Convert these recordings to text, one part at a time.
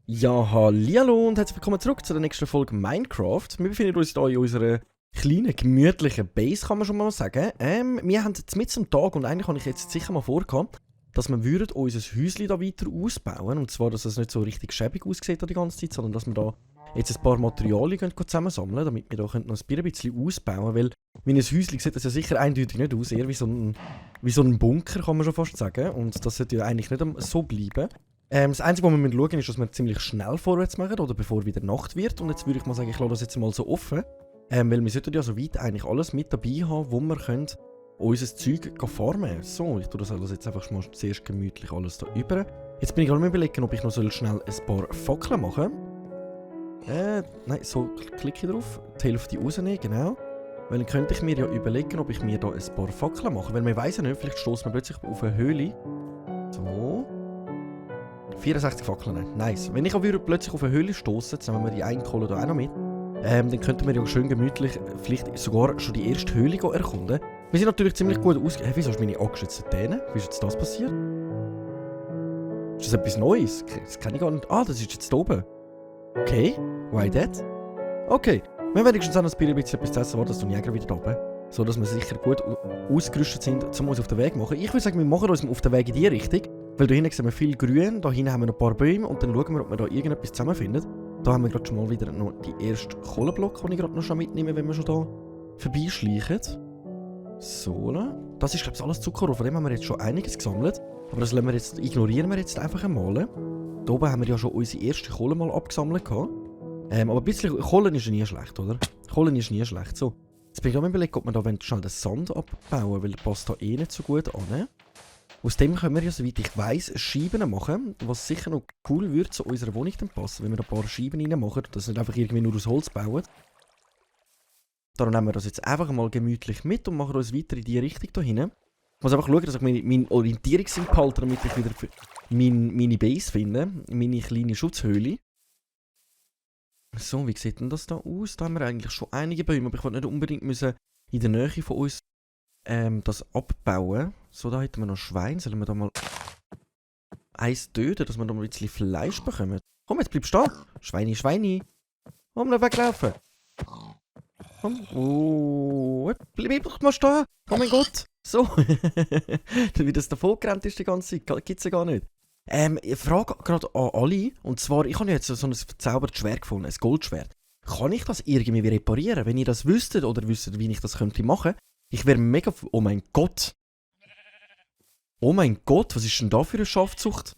Ja, hallihallo und herzlich willkommen zurück zu der nächsten Folge Minecraft. Wir befinden uns hier in unserer kleinen, gemütlichen Base, kann man schon mal sagen. Wir haben jetzt mit am Tag und eigentlich habe ich jetzt sicher mal vorgehabt, dass wir unser Häuschen da weiter ausbauen. Und zwar, dass es nicht so richtig schäbig aussieht die ganze Zeit, sondern dass wir da jetzt ein paar Materialien zusammensammeln, damit wir da noch ein bisschen ausbauen können. Weil, wie ein Häuschen sieht das ja sicher eindeutig nicht aus, eher wie so ein Bunker, kann man schon fast sagen. Und das sollte ja eigentlich nicht so bleiben. Das Einzige, was wir schauen, ist, dass wir ziemlich schnell vorwärts machen, oder bevor wieder Nacht wird. Und jetzt würde ich mal sagen, ich lasse das jetzt mal so offen. Weil wir sollten ja soweit eigentlich alles mit dabei haben, wo wir können unser Zeug farmen können. So, ich tue das alles jetzt einfach mal zuerst gemütlich alles da über. Jetzt bin ich gerade am Überlegen, ob ich noch schnell ein paar Fackeln machen soll. Nein, so klicke ich drauf. Die Hälfte rausnehmen, genau. Weil dann könnte ich mir ja überlegen, ob ich mir da ein paar Fackeln mache. Weil man weiss ja nicht, vielleicht stoßen wir plötzlich auf eine Höhle. So. 64 Fackeln, nice. Wenn ich auch plötzlich auf eine Höhle stoße, jetzt nehmen wir die einen Kohle da auch noch mit, dann könnten wir ja schön gemütlich vielleicht sogar schon die erste Höhle erkunden. Wir sind natürlich ziemlich gut ausgegangen. Wieso hast du meine angeschützten Zähne? Wie ist jetzt das passiert? Ist das etwas Neues? Das kenne ich gar nicht. Ah, das ist jetzt da oben. Okay, why that? Okay, wir werden wenigstens auch noch ein bisschen etwas zu essen, das tun Jäger wieder da oben. So, dass wir sicher gut ausgerüstet sind, um uns auf den Weg zu machen. Ich würde sagen, wir machen uns auf den Weg in die Richtung. Weil da hinten sehen wir viel Grün, da hinten haben wir noch ein paar Bäume und dann schauen wir, ob wir da irgendetwas zusammenfinden. Da haben wir gerade schon mal wieder noch die ersten Kohlenblöcke, die ich gerade noch schon mitnehme, wenn wir schon da vorbeischleichen. So, das ist glaube ich alles Zuckerrohr, von dem haben wir jetzt schon einiges gesammelt. Aber das ignorieren wir jetzt einfach einmal. Da oben haben wir ja schon unsere erste Kohle mal abgesammelt. Aber ein bisschen Kohle ist ja nie schlecht, oder? Kohle ist nie schlecht. So, jetzt bin ich gerade überlegt, ob wir da schnell den Sand abbauen, weil der passt da eh nicht so gut an. Aus dem können wir ja, soweit ich weiss, Scheiben machen, was sicher noch cool würde zu unserer Wohnung dann passen, wenn wir da ein paar Scheiben reinmachen und das nicht einfach irgendwie nur aus Holz bauen. Darum nehmen wir das jetzt einfach mal gemütlich mit und machen uns weiter in die Richtung da hinten. Ich muss einfach schauen, dass ich meinen Orientierungssinn behalte, damit ich wieder meine Base finde, meine kleine Schutzhöhle. So, wie sieht denn das da aus? Da haben wir eigentlich schon einige Bäume, aber ich wollte nicht unbedingt in der Nähe von uns das abbauen. So, da hätten wir noch Schwein. Sollen wir da mal eins töten, dass wir da mal ein bisschen Fleisch bekommen? Komm, jetzt bleib stehen. Schweini, Schweini. Komm, nicht weglaufen. Komm. Oh, bleib doch mal stehen. Oh mein Gott. So. Wie das davon gerannt ist die ganze Zeit. Gibt's ja gar nicht. Ich frage gerade an alle. Und zwar, ich habe jetzt so ein verzaubertes Schwert gefunden. Ein Goldschwert. Kann ich das irgendwie reparieren? Wenn ihr das wüsstet oder wüsstet, wie ich das könnte machen, ich wäre mega... Oh mein Gott. Oh mein Gott, was ist denn da für eine Schafzucht?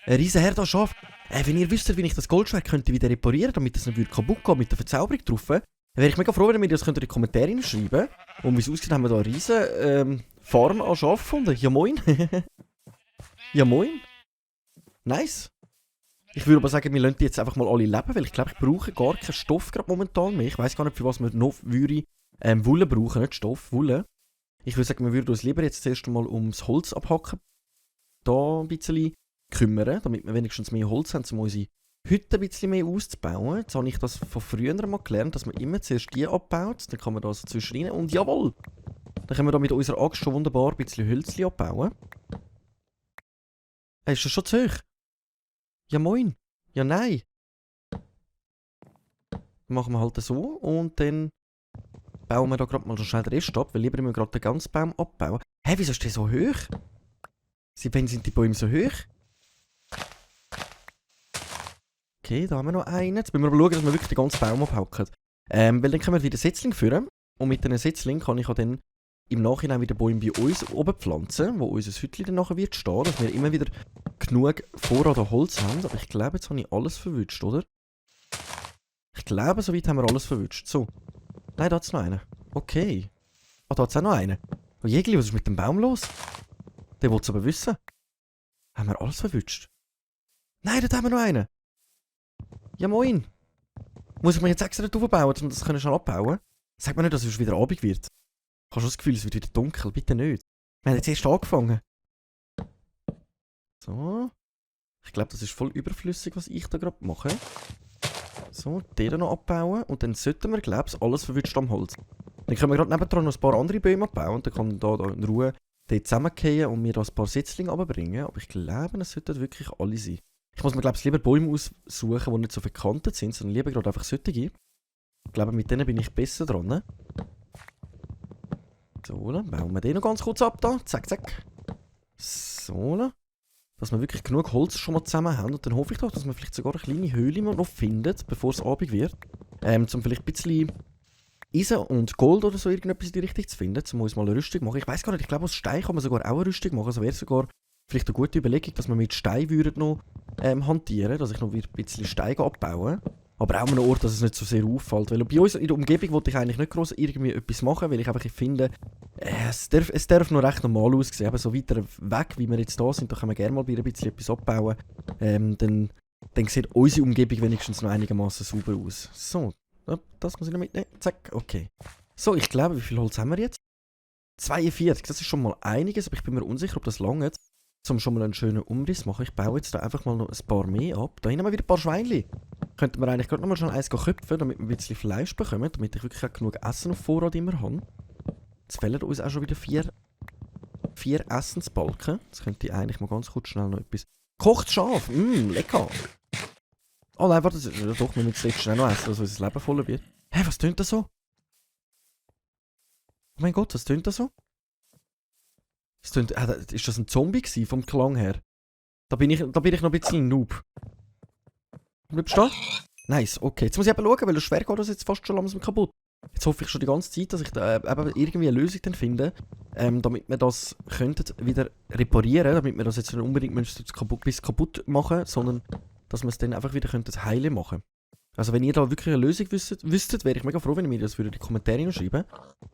Ein riesen Herd an Schaf. Wenn ihr wüsstet, wie ich das Goldschwert könnte wieder reparieren, damit es nicht kaputt geht mit der Verzauberung drauf, wäre ich mega froh, wenn ihr mir das in die Kommentare schreiben könnt. Und wie es aussieht, haben wir da eine riesen Farm an Schafen gefunden. Ja moin. Ja moin. Nice. Ich würde aber sagen, wir lassen die jetzt einfach mal alle leben, weil ich glaube, ich brauche gar keinen Stoff gerade momentan mehr. Ich weiß gar nicht, für was wir noch Wolle brauchen, nicht Stoff, Wolle. Ich würde sagen, wir würden uns lieber jetzt zuerst einmal ums Holz abhacken. Da ein bisschen kümmern, damit wir wenigstens mehr Holz haben, um unsere Hütte ein bisschen mehr auszubauen. Jetzt habe ich das von früher mal gelernt, dass man immer zuerst die abbaut. Dann kann man da so zwischen rein. Und jawohl! Dann können wir da mit unserer Axt schon wunderbar ein bisschen Hölzchen abbauen. Ist das schon zu hoch? Ja moin! Ja nein! Dann machen wir halt so und dann bauen wir da gerade mal so schnell den Rest ab, weil lieber müssen wir gerade den ganzen Baum abbauen. Hä, wieso ist der so hoch? Wann sind die Bäume so hoch? Okay, da haben wir noch einen. Jetzt müssen wir aber schauen, dass wir wirklich den ganzen Baum abhacken. Weil dann können wir wieder Setzling führen. Und mit diesen Setzlingen kann ich auch dann im Nachhinein wieder Bäume bei uns oben pflanzen, wo unser Hütchen dann nachher wird stehen, dass wir immer wieder genug Vorrat an Holz haben. Aber ich glaube, jetzt habe ich alles verwünscht, oder? Ich glaube, soweit haben wir alles verwünscht. So. Nein, da hat es noch einen. Okay. Ah, da hat es auch noch einen. Oh Jägli, was ist mit dem Baum los? Der will es aber wissen. Haben wir alles verwünscht? Nein, dort haben wir noch einen. Ja moin. Muss ich mir jetzt extra drauf bauen, dass wir das schon abbauen können? Sag mir nicht, dass es wieder Abend wird. Ich habe schon das Gefühl, es wird wieder dunkel. Bitte nicht. Wir haben jetzt erst angefangen. So. Ich glaube, das ist voll überflüssig, was ich da gerade mache. So, den noch abbauen. Und dann sollten wir, glaube ich, alles verwünscht am Holz. Dann können wir gerade nebendran noch ein paar andere Bäume abbauen. Und dann kann da in Ruhe die zusammenfallen und mir da ein paar Setzlinge runterbringen. Aber ich glaube, es sollten wirklich alle sein. Ich muss mir, glaube ich, lieber Bäume aussuchen, die nicht so verkantet sind, sondern lieber gerade einfach solche. Ich glaube, mit denen bin ich besser dran. So, dann bauen wir den noch ganz kurz ab da. Zack, zack. So, dass wir wirklich genug Holz schon mal zusammen haben. Und dann hoffe ich doch, dass wir vielleicht sogar eine kleine Höhle noch findet, bevor es Abend wird. Um vielleicht ein bisschen Eisen und Gold oder so irgendetwas in die Richtung zu finden, um uns mal eine Rüstung machen. Ich weiß gar nicht, ich glaube aus Stein kann man sogar auch eine Rüstung machen. Also wäre sogar vielleicht eine gute Überlegung, dass wir mit Stein noch hantieren, dass ich noch ein bisschen Stein abbauen. Aber auch an einem Ort, dass es nicht so sehr auffällt. Weil bei uns in der Umgebung wollte ich eigentlich nicht groß irgendwie etwas machen, weil ich einfach finde, es darf noch recht normal aussehen. Aber so weiter weg, wie wir jetzt da sind, da können wir gerne mal ein bisschen etwas abbauen. Dann sieht unsere Umgebung wenigstens noch einigermaßen sauber aus. So, das muss ich noch mitnehmen. Zack, okay. So, ich glaube, wie viel Holz haben wir jetzt? 42, das ist schon mal einiges, aber ich bin mir unsicher, ob das lange ist, um schon mal einen schönen Umriss zu machen. Ich baue jetzt da einfach mal noch ein paar mehr ab. Da hinten haben wir wieder ein paar Schweinchen. Könnten wir eigentlich gerade noch mal schnell eins köpfen, damit wir ein bisschen Fleisch bekommen, damit ich wirklich auch genug Essen auf Vorrat immer habe. Jetzt fehlen uns auch schon wieder vier Essensbalken. Jetzt könnte ich eigentlich mal ganz kurz schnell noch etwas... Kocht Schaf! Lecker! Oh nein, warte, doch, wir müssen jetzt schnell noch essen, dass unser Leben voller wird. Hä, was tönt das so? Oh mein Gott, was tönt das so? Das tönt, ist das ein Zombie gewesen, vom Klang her? Da bin ich noch ein bisschen ein Noob. Bleibst du da? Nice, okay. Jetzt muss ich eben schauen, weil das schwer geht das jetzt fast schon langsam kaputt. Jetzt hoffe ich schon die ganze Zeit, dass ich da eben irgendwie eine Lösung dann finde, damit wir das wieder reparieren, damit wir das jetzt nicht unbedingt bis kaputt machen, sondern dass wir es dann einfach wieder heilen machen. Also wenn ihr da wirklich eine Lösung wüsstet, wäre ich mega froh, wenn ihr mir das in die Kommentare schreiben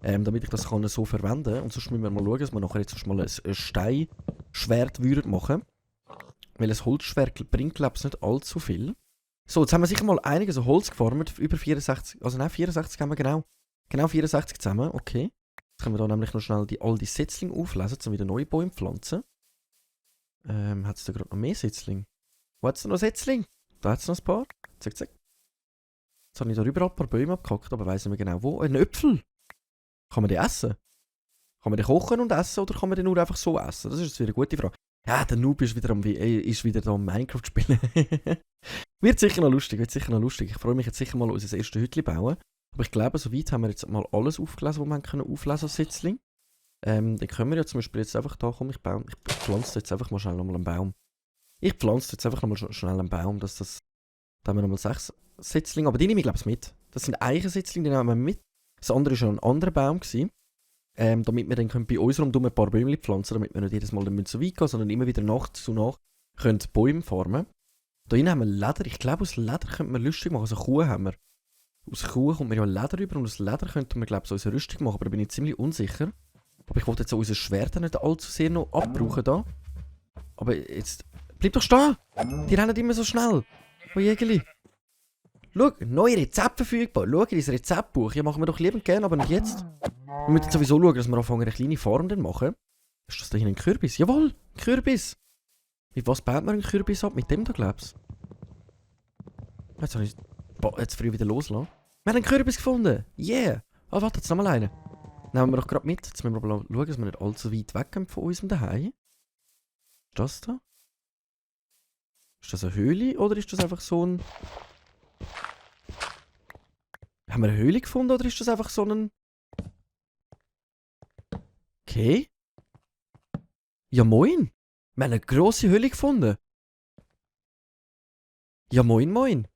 damit ich das kann so verwenden kann. Und sonst müssen wir mal schauen, dass wir nachher jetzt mal ein Steinschwert machen. Weil ein Holzschwert bringt, glaube ich, nicht allzu viel. So, jetzt haben wir sicher mal einiges an Holz gefarmt, über 64, also nein, 64 haben wir genau 64 zusammen, okay. Jetzt können wir da nämlich noch schnell all die Setzlinge auflesen, um wieder neue Bäume zu pflanzen. Hat es da gerade noch mehr Setzlinge? Wo hat es da noch Setzlinge? Da hat es noch ein paar. Zack, zack. Jetzt habe ich da überall ein paar Bäume abgehackt, aber weiss nicht mehr genau wo. Ein Äpfel! Kann man den essen? Kann man den kochen und essen oder kann man den nur einfach so essen? Das ist jetzt wieder eine gute Frage. Ja, der Noob ist wieder da am Minecraft spielen. Wird sicher noch lustig. Ich freue mich jetzt sicher mal, unser erstes Hütchen bauen. Aber ich glaube, soweit haben wir jetzt mal alles aufgelesen, was wir auflesen als Setzling. Dann können wir ja zum Beispiel jetzt einfach da, komm, ich pflanze jetzt einfach mal schnell nochmal einen Baum. Ich pflanze jetzt einfach nochmal schnell einen Baum, da haben wir nochmal 6 Setzlinge, aber die nehme ich glaube ich mit. Das sind Eichensetzlinge, die nehmen wir mit. Das andere war schon ein anderer Baum gewesen. Damit wir dann bei uns rundum ein paar Bäume pflanzen, damit wir nicht jedes Mal so weit gehen, sondern immer wieder Nacht zu Nacht können Bäume farmen. Da hinten haben wir Leder. Ich glaube, aus Leder könnte man lustig machen. Also Kuh haben wir. Aus Kuh kommt man ja Leder rüber und aus Leder könnten wir, glaube ich, so unsere Rüstung machen. Aber da bin ich ziemlich unsicher. Aber ich wollte jetzt so unser Schwert nicht allzu sehr noch abbrauchen da. Aber jetzt... Bleib doch stehen! Die rennen immer so schnell. Oh Jägeli. Schau, neue Rezepte verfügbar. Schau in dein Rezeptbuch. Ja, machen wir doch liebend gerne, aber nicht jetzt. Wir müssen sowieso schauen, dass wir anfangen, eine kleine Farm dann machen. Ist das da hier ein Kürbis? Jawohl, ein Kürbis. Mit was baut man einen Kürbis ab? Mit dem da, glaubst du? Jetzt habe ich jetzt früh wieder loslassen. Wir haben einen Kürbis gefunden. Yeah. Oh, warte, jetzt nochmal einen. Nehmen wir doch gerade mit. Jetzt müssen wir aber schauen, dass wir nicht allzu weit wegkommen von unserem Daheim. Ist das da? Ist das eine Höhle oder ist das einfach so ein... Haben wir eine Höhle gefunden oder ist das einfach so ein... Okay. Ja moin. Wir haben eine grosse Höhle gefunden. Ja moin moin.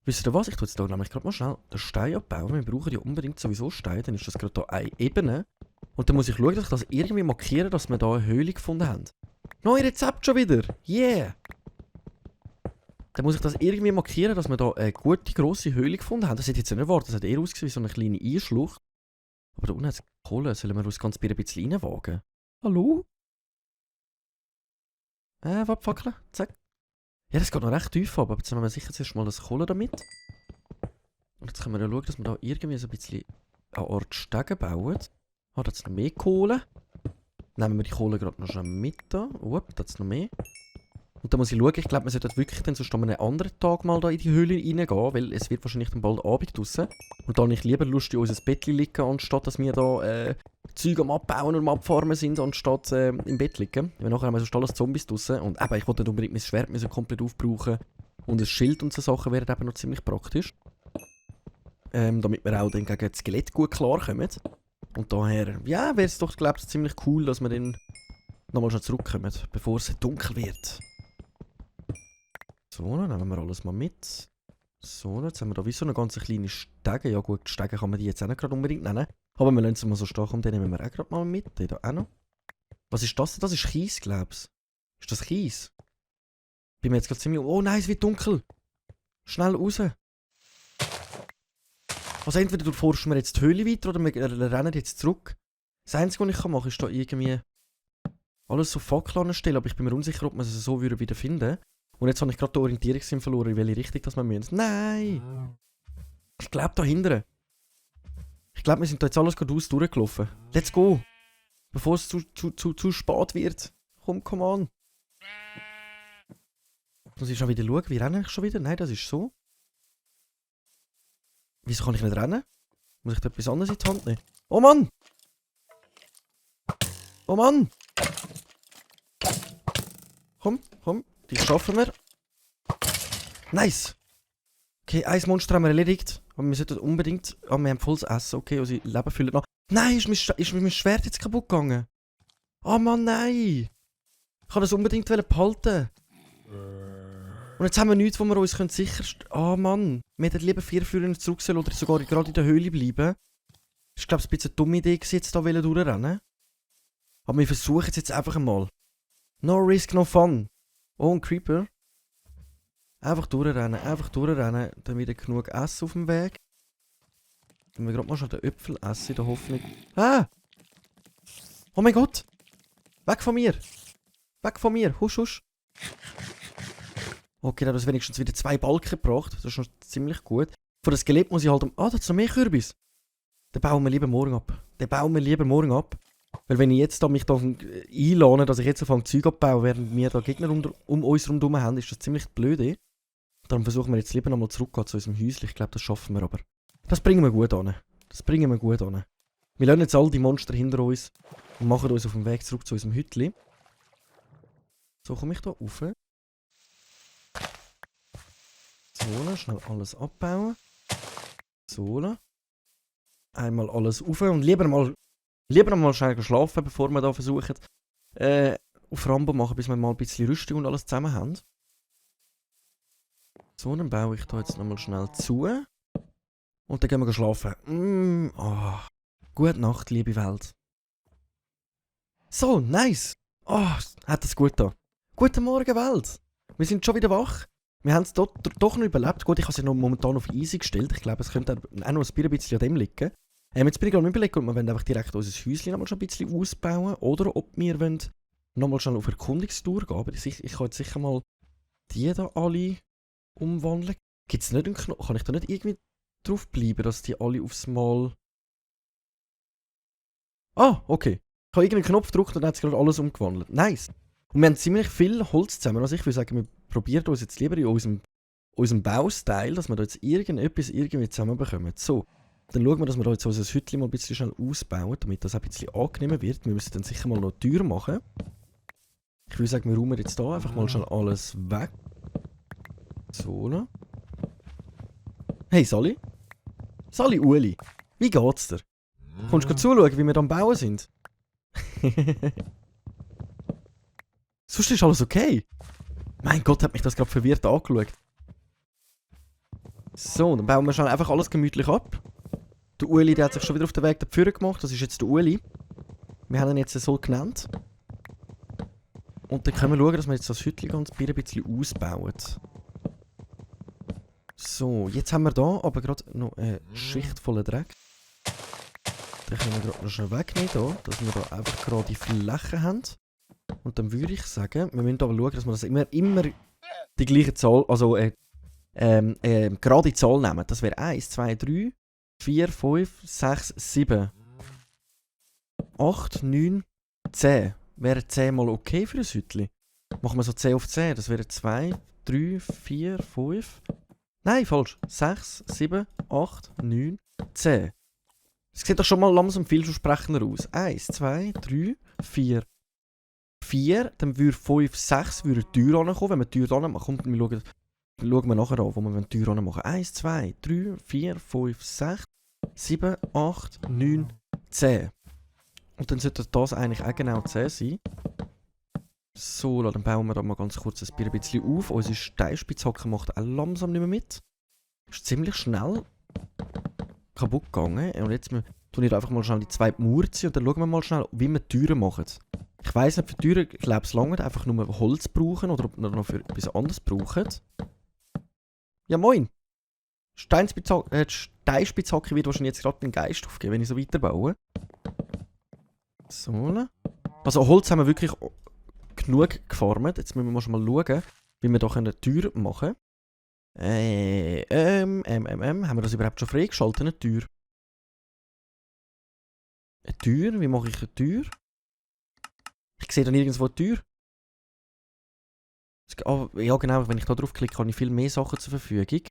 Wisst ihr was? Ich tue jetzt da nämlich gerade mal schnell den Stein abbauen. Wir brauchen ja unbedingt sowieso Stein. Dann ist das gerade hier eine Ebene. Und dann muss ich schauen, dass ich das irgendwie markiere, dass wir da eine Höhle gefunden haben. Neues Rezept schon wieder. Yeah. Dann muss ich das irgendwie markieren, dass wir da eine gute, grosse Höhle gefunden haben. Das hätte ich jetzt nicht erwartet. Das hat eher ausgesehen wie so eine kleine Einschlucht. Aber da unten hat es Kohle. Sollen wir uns ganz ein bisschen reinwagen? Hallo? Warte, Fackeln. Zack. Ja, das geht noch recht tief ab. Aber jetzt haben wir sicher zuerst mal das Kohle damit. Und jetzt können wir ja schauen, dass wir da irgendwie so ein bisschen eine Art Stege bauen. Ah, da ist noch mehr Kohle. Nehmen wir die Kohle gerade noch schnell mit da. Da ist noch mehr. Und dann muss ich schauen, ich glaube, man sollte wirklich dann sonst an einem anderen Tag mal da in die Höhle reingehen, weil es wird wahrscheinlich dann bald Abend draussen. Und da habe ich lieber Lust, in unser Bettchen liegen, anstatt dass wir da Zeug am Abbauen und am Abfarmen sind, anstatt im Bett liegen. Weil nachher haben wir sonst alles Zombies draussen. Und eben, ich wollte nicht unbedingt mein Schwert müssen komplett aufbrauchen. Und ein Schild und so Sachen wären eben noch ziemlich praktisch. Damit wir auch dann gegen das Skelett gut klarkommen. Und daher, ja, wäre es doch, glaube ich, ziemlich cool, dass wir dann nochmal schon zurückkommen, bevor es dunkel wird. So, dann nehmen wir alles mal mit. So, jetzt haben wir da wie so eine ganz kleine Stege. Ja gut, die Stege kann man die jetzt auch nicht gerade unbedingt nennen. Aber wir lassen sie mal so stehen, und den nehmen wir auch gerade mal mit. Den da auch noch. Was ist das? Das ist Kies, glaub's. Ist das Kies? Bin mir jetzt gerade ziemlich... Oh nein, es wird dunkel. Schnell raus. Also entweder du forschst mir jetzt die Höhle weiter oder wir rennen jetzt zurück. Das Einzige, was ich machen kann, ist da irgendwie alles so Fackeln anstellen, aber ich bin mir unsicher, ob man es so wieder finden würde. Und jetzt habe ich gerade den Orientierungssinn verloren, in welche Richtung das wir müssen. Nein! Ich glaube da hinten. Ich glaube, wir sind da jetzt alles geradeaus durchgelaufen. Let's go! Bevor es zu spät wird. Komm, come on. Muss ich schon wieder schauen, wie renne ich schon wieder? Nein, das ist so. Wieso kann ich nicht rennen? Muss ich da etwas anderes in die Hand nehmen? Oh Mann! Oh Mann! Komm, die schaffen wir. Nice! Okay, ein Monster haben wir erledigt. Aber wir sollten unbedingt... Ah, wir haben volles Essen. Okay, unser Leben füllt noch. Nein, ist mein Schwert jetzt kaputt gegangen? Oh Mann, nein! Ich kann das unbedingt behalten. Und jetzt haben wir nichts, wo wir uns sicherstellen können. Oh Mann, wir hätten lieber 4 Führer zurück sollen oder sogar gerade in der Höhle bleiben. Das ist, glaube ich, ein bisschen eine dumme Idee, jetzt da durchrennen. Aber wir versuchen es jetzt einfach einmal. No risk, no fun. Oh, ein Creeper. Einfach durchrennen, dann wieder genug Essen auf dem Weg. Dann wir gerade mal schon den Äpfel essen, in der Hoffnung. Ah! Oh mein Gott! Weg von mir! Weg von mir! Husch, husch! Okay, dann hat das wenigstens wieder 2 Balken gebracht. Das ist schon ziemlich gut. Von dem Skelett muss ich halt... Ah, da ist noch mehr Kürbis. Den bauen wir lieber morgen ab. Weil wenn ich jetzt da mich da einlade, dass ich jetzt anfange Zeug abbauen, während wir da Gegner um uns herum haben, ist das ziemlich blöd. Darum versuchen wir jetzt lieber nochmal zurückzugehen zu unserem Häuschen. Ich glaube, das schaffen wir aber. Das bringen wir gut an. Wir lassen jetzt all die Monster hinter uns und machen uns auf dem Weg zurück zu unserem Hütli. So, komme ich da rauf. So, schnell alles abbauen. So. Einmal alles rauf und lieber mal schnell schlafen, bevor wir da versuchen, auf Rambo machen, bis wir mal ein bisschen Rüstung und alles zusammen haben. So, dann baue ich da jetzt nochmal schnell zu. Und dann gehen wir schlafen. Gute Nacht, liebe Welt. So, nice. Oh, hat das gut da. Guten Morgen, Welt. Wir sind schon wieder wach. Wir haben es doch noch überlebt. Gut, ich habe es ja noch momentan auf easy gestellt. Ich glaube, es könnte auch noch ein bisschen an dem liegen. Jetzt bin ich gerade überlegt, ob wir einfach direkt unser Häuschen noch mal schon ein bisschen ausbauen oder ob wir noch mal schnell auf Erkundungstour gehen. Aber ich kann jetzt sicher mal die da alle umwandeln. Gibt's nicht einen Knopf? Kann ich da nicht irgendwie drauf bleiben, dass die alle aufs Mal... Ah, okay. Ich habe irgendeinen Knopf gedrückt und dann hat es gerade alles umgewandelt. Nice. Und wir haben ziemlich viel Holz zusammen. Also ich würde sagen, wir probieren uns jetzt lieber in unserem Baustyle, dass wir da jetzt irgendetwas irgendwie zusammenbekommen. So, dann schauen wir, dass wir da jetzt unser Hütchen mal ein bisschen schnell ausbauen, damit das ein bisschen angenehmer wird. Wir müssen dann sicher mal noch die Tür machen. Ich würde sagen, wir räumen jetzt hier einfach mal schon alles weg. So. Hey Sally. Sally Uli, wie geht's dir? Kommst du zuschauen, wie wir da am Bauen sind? Sonst ist alles okay. Mein Gott, hat mich das gerade verwirrt angeschaut. So, dann bauen wir schnell einfach alles gemütlich ab. Der Uli, der hat sich schon wieder auf den Weg dafür gemacht. Das ist jetzt der Uli. Wir haben ihn jetzt so genannt. Und dann können wir schauen, dass wir jetzt das Hütchen ganz ein bisschen ausbauen. So, jetzt haben wir da aber gerade noch eine Schicht voller Dreck. Den können wir gerade noch schnell wegnehmen, da, dass wir da einfach gerade die Fläche haben. Und dann würde ich sagen, wir müssen aber schauen, dass wir das immer die gleiche Zahl, also gerade Zahl nehmen. Das wäre 1, 2, 3, 4, 5, 6, 7, 8, 9, 10. Wäre 10 mal okay für ein Hütchen? Machen wir so 10 auf 10. Das wären 2, 3, 4, 5. Nein, falsch. 6, 7, 8, 9, 10. Das sieht doch schon mal langsam vielversprechender aus. 1, 2, 3, 4. 4, dann würde 5, 6 würde die Tür ankommen. Wenn wir die Tür anmachen, kommt, schauen wir nachher an, wo wir die Tür anmachen. 1, 2, 3, 4, 5, 6, 7, 8, 9, 10. Und dann sollte das eigentlich auch genau 10 sein. So, dann bauen wir da mal ganz kurz ein bisschen auf. Unsere Steinspitzhacke macht auch langsam nicht mehr mit. Ist ziemlich schnell kaputt gegangen. Und jetzt tue ich einfach mal schnell die zweite Mauer ziehen und dann schauen wir mal schnell, wie wir Türen machen. Ich weiss nicht, für Türen, ich glaube es lange einfach nur Holz brauchen oder ob wir noch für etwas anderes brauchen. Ja moin! Steinspitzhacke wird wahrscheinlich jetzt gerade den Geist aufgeben, wenn ich so weiterbaue. So. Also Holz haben wir wirklich genug gefarmt. Jetzt müssen wir mal schon mal schauen, wie wir da eine Tür machen können. Haben wir das überhaupt schon freigeschaltet, eine Tür? Eine Tür? Wie mache ich eine Tür? Ich sehe da nirgendwo eine Tür. Ja genau, wenn ich da draufklicke, habe ich viel mehr Sachen zur Verfügung.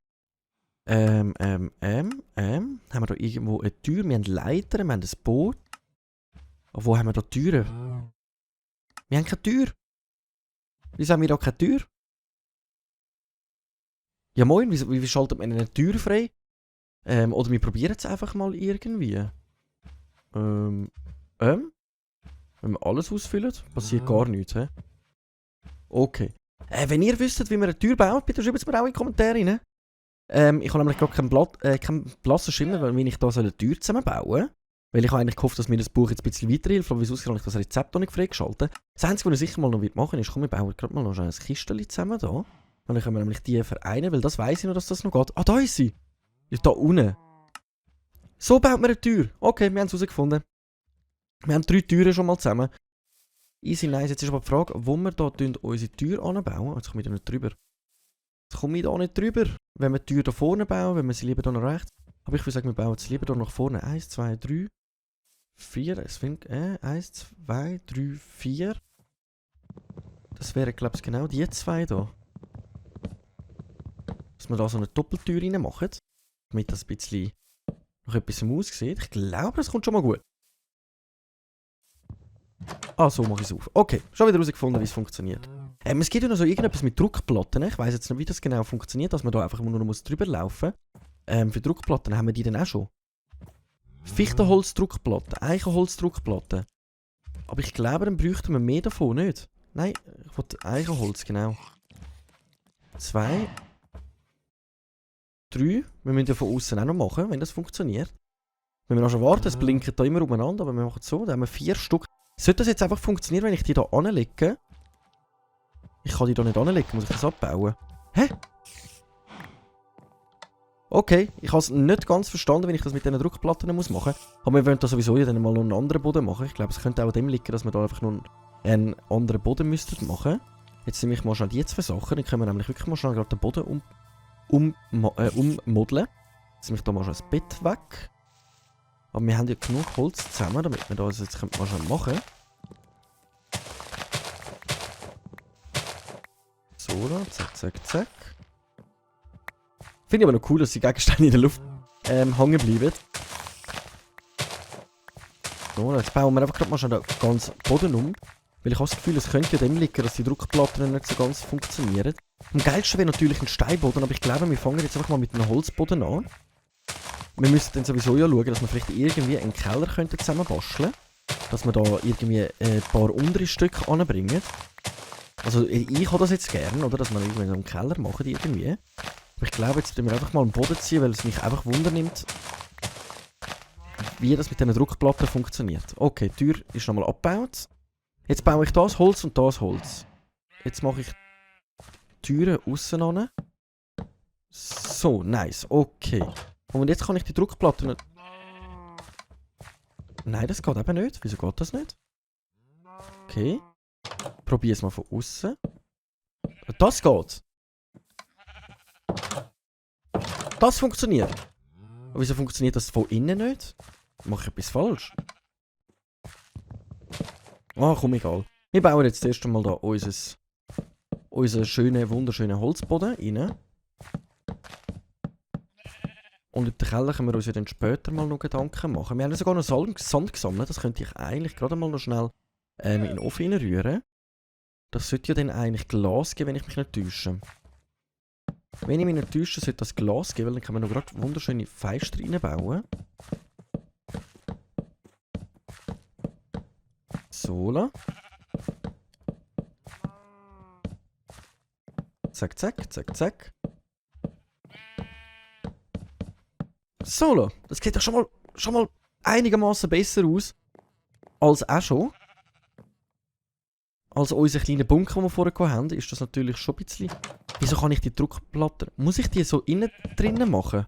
Haben wir da irgendwo eine Tür? Wir haben Leitern, wir haben ein Boot. Wo haben wir da Türen? Wir haben keine Tür. Wieso haben wir da keine Tür? Ja moin, wie schaltet man eine Tür frei? Oder wir probieren es einfach mal irgendwie. Wenn wir alles ausfüllen, passiert gar nichts, hä? Okay. Wenn ihr wüsstet, wie man eine Tür baut, bitte schreibt es mir auch in die Kommentare rein. Ich habe nämlich gerade keinen blassen Schimmer, weil ich da so eine Tür zusammenbauen soll. Weil ich habe eigentlich gehofft, dass mir das Buch jetzt ein bisschen weiterhilft, aber wie es aussieht, habe ich das Rezept noch nicht freigeschaltet. Das Einzige, was ich sicher mal noch machen ist, komm, wir bauen gerade mal noch ein Kistchen zusammen da. Und dann können wir nämlich die vereinen, weil das weiss ich noch, dass das noch geht. Ah, da ist sie! Ist da unten. So baut man eine Tür. Okay, wir haben es herausgefunden. Wir haben 3 Türen schon mal zusammen. Easy, nice. Jetzt ist aber die Frage, wo wir da unsere Tür anbauen. Jetzt komme ich da nicht drüber. Jetzt komme ich da nicht drüber. Wenn wir die Tür da vorne bauen, wenn wir sie lieber da nach rechts. Aber ich würde sagen, wir bauen sie lieber da nach vorne. 1, 2, 3, 4. 1, 2, 3, 4. Das wären, glaube ich, genau die 2 da. Dass wir da so eine Doppeltür rein machen. Damit das ein bisschen noch etwas aussieht. Ich glaube, das kommt schon mal gut. Ah, so mache ich es auf. Okay, schon wieder herausgefunden, wie es funktioniert. Es gibt ja noch so irgendetwas mit Druckplatten. Ich weiss jetzt nicht, wie das genau funktioniert, dass man da einfach nur noch drüber laufen muss. Für Druckplatten haben wir die dann auch schon. Fichtenholzdruckplatten, Eichenholzdruckplatten. Aber ich glaube, dann bräuchten wir mehr davon, nicht? Nein, ich wollte Eichenholz, genau. 2. 3. Wir müssen ja von außen auch noch machen, wenn das funktioniert. Wenn wir noch schon warten, es blinkt da immer umeinander, aber wir machen es so. Da haben wir 4 Stück. Sollte das jetzt einfach funktionieren, wenn ich die da anlege? Ich kann die da nicht anlegen, muss ich das abbauen? Hä? Okay, ich habe es nicht ganz verstanden, wenn ich das mit diesen Druckplatten muss machen muss. Aber wir wollen da sowieso ja dann mal noch einen anderen Boden machen. Ich glaube, es könnte auch an dem liegen, dass wir da einfach noch einen anderen Boden müssten machen. Jetzt nehme ich mal schnell die 2 Sachen. Dann können wir nämlich wirklich mal schnell gerade den Boden ummodeln. Jetzt nehme ich da mal schon das Bett weg. Aber wir haben ja genug Holz zusammen, damit wir das jetzt mal schnell machen. So, da, zack, zack, zack. Finde ich aber noch cool, dass die Gegenstände in der Luft hängen bleiben. So, jetzt bauen wir einfach gerade mal schon den ganzen Boden um. Weil ich habe das Gefühl, es könnte ja dem liegen, dass die Druckplatten nicht so ganz funktionieren. Am geilsten wäre natürlich ein Steinboden, aber ich glaube, wir fangen jetzt einfach mal mit einem Holzboden an. Wir müssen dann sowieso ja schauen, dass wir vielleicht irgendwie einen Keller zusammenbasteln könnten. Dass wir da irgendwie ein paar untere Stücke anbringen. Also ich habe das jetzt gerne, oder? Dass wir irgendwie einen Keller machen irgendwie. Aber ich glaube, jetzt müssen wir einfach mal einen Boden ziehen, weil es mich einfach wundernimmt, wie das mit diesen Druckplatten funktioniert. Okay, die Tür ist nochmal abgebaut. Jetzt baue ich das Holz und das Holz. Jetzt mache ich die Türen aussen an. So, nice, okay. Und jetzt kann ich die Druckplatten nicht... Nein, das geht eben nicht. Wieso geht das nicht? Okay. Probier es mal von außen. Das geht. Das funktioniert. Aber wieso funktioniert das von innen nicht? Mache ich etwas falsch? Ah, komm, egal. Wir bauen jetzt erst einmal da unser unseren schönen, wunderschönen Holzboden rein. Und über den Keller können wir uns ja dann später mal noch Gedanken machen. Wir haben ja sogar noch Sand gesammelt. Das könnte ich eigentlich gerade mal noch schnell in den Ofen rühren. Das sollte ja dann eigentlich Glas geben, wenn ich mich nicht täusche. Wenn ich mich nicht täusche, sollte das Glas geben, weil dann können wir noch gerade wunderschöne Fenster reinbauen. So. Zack, zack, zack, zack. So, das sieht doch schon mal einigermaßen besser aus als auch schon. Als unser kleiner Bunker, den wir vorher haben, ist das natürlich schon ein bisschen... Wieso kann ich die Druckplatte... Muss ich die so innen drinnen machen?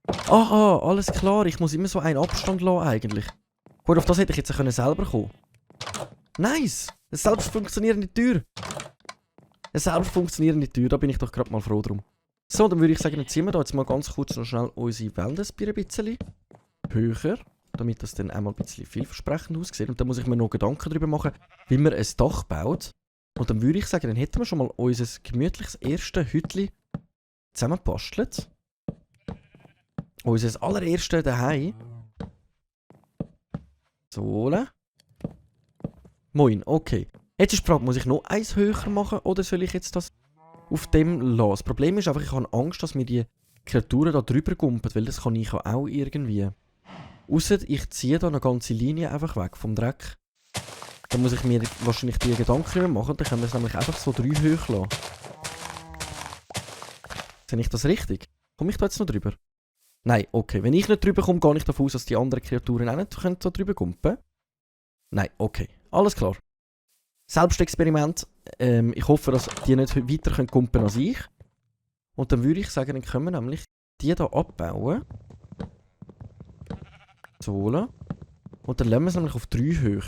Aha, alles klar. Ich muss immer so einen Abstand lassen eigentlich. Gut, auf das hätte ich jetzt selber kommen können. Nice! Eine selbst funktionierende Tür. Eine selbst funktionierende Tür, da bin ich doch gerade mal froh drum. So, dann würde ich sagen, dann ziehen wir da jetzt mal ganz kurz noch schnell unsere Wände ein bisschen höher, damit das dann einmal ein bisschen vielversprechend aussieht. Und dann muss ich mir noch Gedanken darüber machen, wie man ein Dach baut. Und dann würde ich sagen, dann hätten wir schon mal unser gemütliches erstes Hütchen zusammengebastelt. Unser allererstes daheim. So. Moin, okay. Jetzt ist die Frage, muss ich noch eins höher machen oder soll ich jetzt das auf dem lassen? Das Problem ist einfach, ich habe Angst, dass mir die Kreaturen da drüber gumpen, weil das kann ich auch irgendwie. Ausser ich ziehe da eine ganze Linie einfach weg vom Dreck. Dann muss ich mir wahrscheinlich die Gedanken machen und dann können wir es nämlich einfach so 3 hoch lassen. Sehe ich das richtig? Komme ich da jetzt noch drüber? Nein, okay. Wenn ich nicht drüber komme, gehe ich davon aus, dass die anderen Kreaturen auch nicht so drüber gumpen. Nein, okay. Alles klar. Selbstexperiment. Ich hoffe, dass die nicht weiter gumpen können als ich. Und dann würde ich sagen, dann können wir nämlich die hier abbauen. So. Und dann lassen wir es nämlich auf 3 hoch.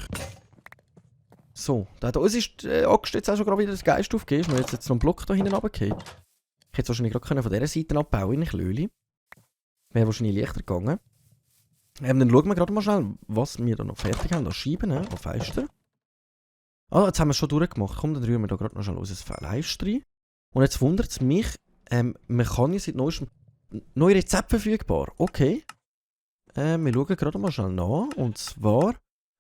So. Da uns ist Axt jetzt auch schon gerade wieder das Geist aufgegeben. Ist mir jetzt noch einen Block da hinten runtergefallen. Ich hätte es wahrscheinlich gerade von dieser Seite abbauen in Klöli. Wäre wahrscheinlich leichter gegangen. Dann schauen wir gerade mal schnell, was wir da noch fertig haben. An Scheiben, an Fenster. Ah, jetzt haben wir es schon durchgemacht. Komm, dann rühren wir da gerade noch schnell unser Fleisch rein. Und jetzt wundert es mich, man kann ja seit neuestem neue Rezepte verfügbar. Okay. Wir schauen gerade mal schnell nach. Und zwar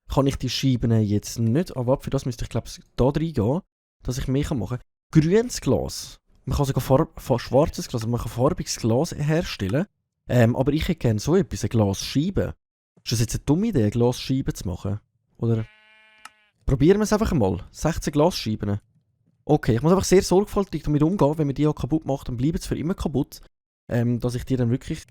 kann ich die Scheiben jetzt nicht... Aber für das müsste ich, glaube ich, da reingehen, dass ich mehr machen kann. Grünes Glas. Man kann sogar schwarzes Glas, man kann farbiges Glas herstellen. Aber ich hätte gerne so etwas, eine Glasscheibe. Ist das jetzt eine dumme Idee, eine Glasscheibe zu machen? Oder... Probieren wir es einfach mal. 16 Glasscheiben. Okay, ich muss einfach sehr sorgfältig damit umgehen. Wenn man die auch kaputt macht, dann bleiben sie für immer kaputt. Dass ich die dann wirklich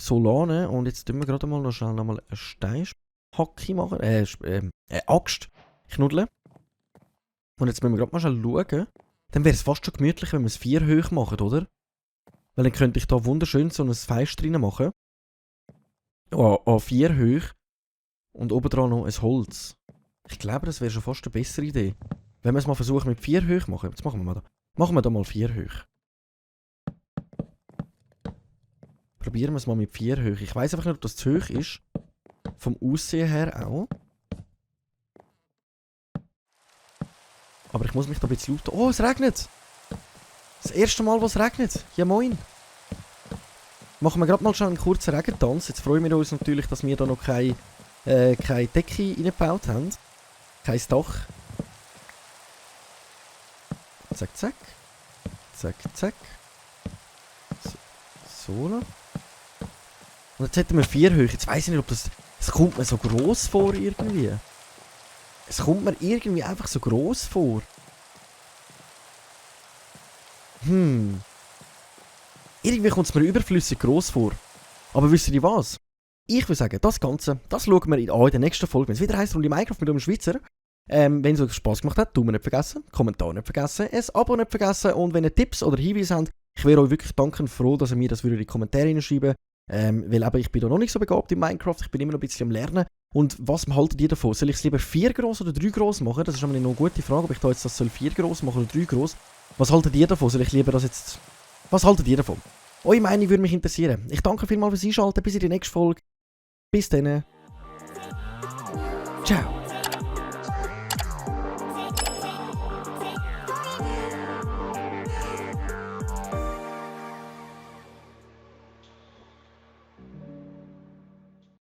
so lade. Und jetzt tun wir gerade mal noch schnell eine Steinhacke machen. Axt. Knuddeln. Und jetzt müssen wir gerade mal schnell schauen. Dann wäre es fast schon gemütlich, wenn wir es 4 hoch machen, oder? Weil dann könnte ich da wunderschön so ein Fenster rein machen. An 4 hoch. Und obendran noch ein Holz. Ich glaube, das wäre schon fast eine bessere Idee. Wenn wir es mal versuchen mit 4 hoch machen. Jetzt machen wir mal da. Machen wir da mal 4 hoch. Probieren wir es mal mit 4 hoch. Ich weiß einfach nicht, ob das zu hoch ist. Vom Aussehen her auch. Aber ich muss mich da ein bisschen laufen. Oh, es regnet! Das erste Mal, was regnet. Ja, moin. Machen wir gerade mal schon einen kurzen Regentanz. Jetzt freuen wir uns natürlich, dass wir da noch keine Decke reingebaut haben. Kein Dach. Zack, zack. Zack, zack. So. Und jetzt hätten wir 4 hoch. Jetzt weiss ich nicht, ob das... Es kommt mir so gross vor irgendwie. Es kommt mir irgendwie einfach so gross vor. Irgendwie kommt es mir überflüssig gross vor. Aber wisst ihr was? Ich würde sagen, das Ganze, das schauen wir in der nächsten Folge. Wenn es wieder heisst, Runde Minecraft mit einem Schweizer. Wenn es euch Spass gemacht hat, Daumen nicht vergessen, Kommentar nicht vergessen, ein Abo nicht vergessen. Und wenn ihr Tipps oder Hinweise habt, ich wäre euch wirklich dankend froh, dass ihr mir das in die Kommentare hineinschreiben würdet. Weil eben, ich bin da noch nicht so begabt in Minecraft, ich bin immer noch ein bisschen am Lernen. Und was haltet ihr davon? Soll ich es lieber 4 gross oder 3 gross machen? Das ist noch eine gute Frage, ob ich da jetzt das 4 gross machen oder 3 gross. Was haltet ihr davon? Soll ich lieber das jetzt... Was haltet ihr davon? Eure Meinung würde mich interessieren. Ich danke vielmals fürs Einschalten, bis in die nächste Folge. Bis dann.